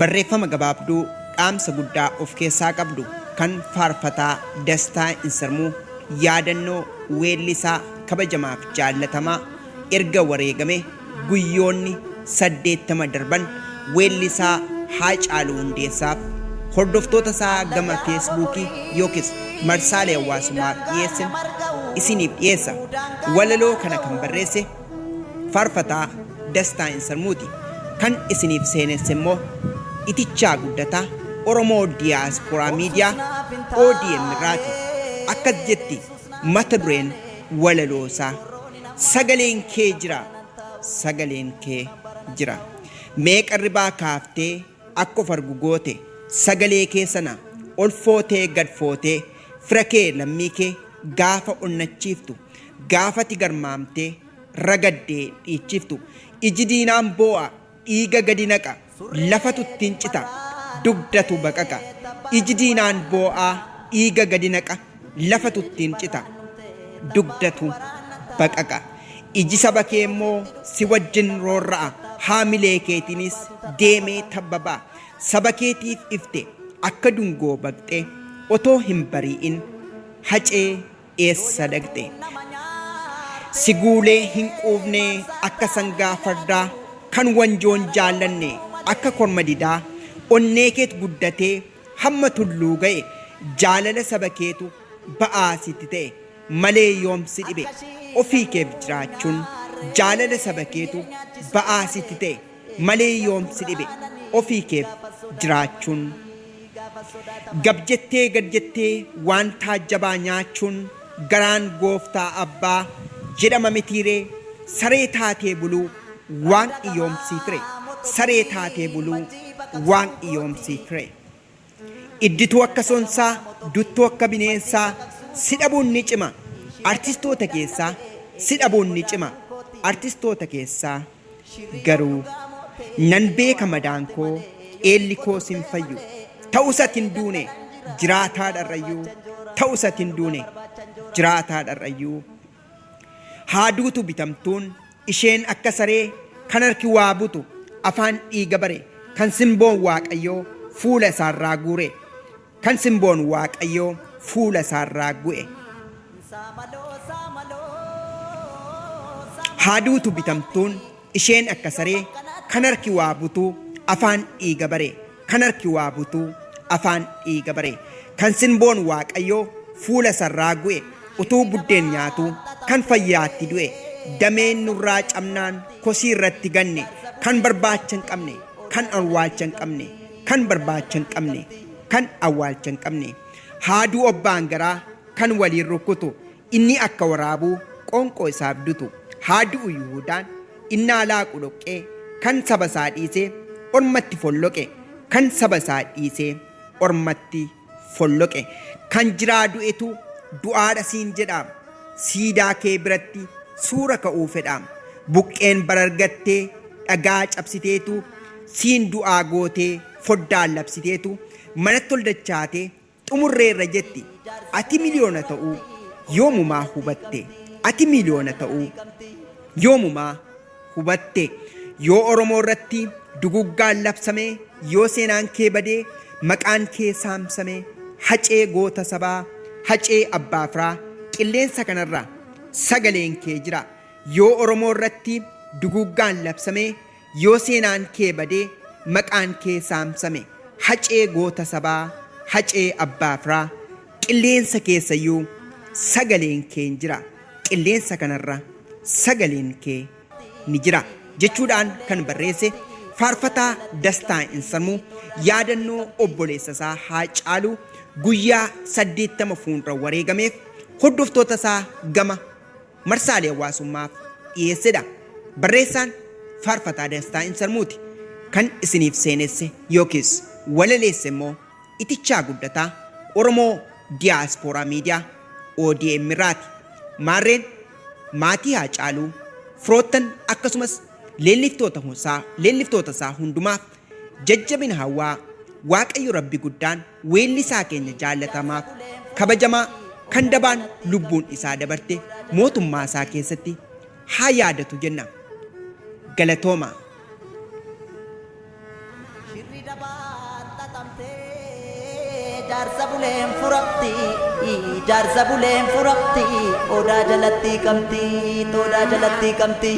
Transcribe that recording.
Barreeffama gabaabduu dhaamsa guddaa of keessaa qabdu kan faarfataa Dastaa Insarmuu yaadannoo weellisaa kabajamaaf jaallatamaa erga wareegame guyyoonni 80 darban weellisaa Haacaaluu Hundeessaaf hordoftoota isaa gama Feesbuukii yookiis marsaalee hawaasummaaf dhiyeessen isiniif dhiyeessa. Walaloo kana kan barreesse Faarfataa Dastaa Insarmuuti. Kan isiniif seenesse immoo Itichaa Guddataa Oromoo Diyaasporaa Miidiyaa ODM irraati. Akkas jetti mata dureen walaloo isaa. Sagaleen kee jira. Sagaleen kee jira. Meeqa ribaa kaaftee akka of argu goote. Sagalee kee sana ol footee gad footee fira kee lammii kee gaafa onnachiiftu, gaafa ati garmaamtee ragaddee dhiichiftu, iji diinaan boo'a dhiiga gadi naqa, lafatu ittiin cita, dugdatu baqaqa. Iji diinaan boo'aa dhiiga gadi naqa, lafatu ittiin cita, dugdatu baqaqa. Iji saba kee immoo si wajjin roorra'a, haamilee keetiinis deemee tabba ba'a. Saba keetiif ifte akka dungoo baqxee, otoo hin barii'in Hacee eessa dhaqxe? Si guulee hin quufne akka sangaa fardaa, kan wanjoon jaallanne akka korma didaa, onnee keet guddatee hamma tulluu ga'e, jaalala saba keetu ba'aa sitti ta'e malee yoom si dhibe ofii keef jiraachuun, jaalala saba keetu ba'aa sitti ta'e malee yoom si dhibe ofii keef jiraachuun. Gab jettee gad jettee waan taajjabaa nyaachuun garaan gooftaa abbaa jedhama mitiiree saree taatee buluu waaqni yoom siif hire saree taatee buluu waaqni yoom siif hire. Iddituu akka sonsaa duttuu akka bineensaa si dhabuun ni cima artistoota keessaa si dhabuun ni cima artistoota keessaa. Garuu nan beeka madaan koo eelli koos hin fayyu Ta'us ati hin duune jiraataa dharrayyuu Ta'us ati hin duune jiraataa dharrayyuu Haa duutu bitamtuun isheen akka saree Kan harki waa butu afaan dhiiga bare Kan simboon Waaqayyoo fuula isaarraa guure Kan simboon Waaqayyoo fuula isaarraa gu'e. Haa duutu bitamtuun isheen akka saree Kan harki waa butu afaan dhiiga bare Kan harki waa butu afaan dhiiga bare Kan sinboon Waaqayyoo fuula isarraa gu'e Utuu buddeen nyaatuu kan fayyaatti du'e Dameen nurraa cabnaan kosii irratti ganne Kan barbaacha hin qabne kan awwaalcha hin qabne Kan barbaacha hin qabne kan awwaalcha hin qabne Haaduu obbaan garaa kan waliin rukkutu Inni akka waraabuu qoonqoo isaaf dutu Haa du'u Yihuudaan innaa laaqu dhoqqee Kan saba isaa dhiisee ormatti folloqe Kan saba isaa dhiisee ormatti folloqe Kan jiraa du'etu du'aadha siin jedha Siidaa kee biratti suura ka'uu fedha Buqqeen barargattee dhagaa cabsiteetu Siin du'aa gootee foddaan labsiteetu Manatti ol dachaatee xumurreerra jetti Ati miliyoona ta'uu yoomumaa hubatte Ati miliyoona ta'uu yoomumaa hubatte Yoo Oromoo irratti duguggaan labsamee Yoo seenaan kee badee maqaan kee saamsamee Hacee goota sabaa Hacee abbaa firaa Qilleensa kanarra sagaleen kee jira Yoo Oromoo irratti duguggaan labsamee Yoo seenaan kee badee maqaan kee saamsame Hacee goota sabaa Hacee abbaa firaa Qilleensa keessayyuu sagaleen kee hin jira Qilleensa kanarra sagaleen kee ni jira jechuudhaan kan barreesse Faarfataa Dastaa Insarmuu yaadannoo obboleessa isaa Haacaaluu guyyaa 80 fuundura wareegameef hordoftoota isaa gama marsaalee hawaasummaaf dhiyeessedha. Barreessaan Faarfataa Dastaa Insarmuuti. Kan isiniif seenesse yookiis walaleesse immoo Itichaa Guddataa Oromoo Diyaaspooraa Miidiyaa ODM irraati. Maarreen maatii Haacaaluu, firoottan akkasumas leelliftoota isaa hundumaaf jajjabina hawwaa Waaqayyo Rabbi guddaan weellisaa keenya jaallatamaaf kabajamaa kan dabaan lubbuun isaa dabarte mootummaa isaa keessatti haa yaadatu jenna. Galatoomaa. Shirri dabaan xaxamtee jaarsa buleen furamti, jaarsa buleen furamti, odaa jalatti qabdi, odaa jalatti qabdi.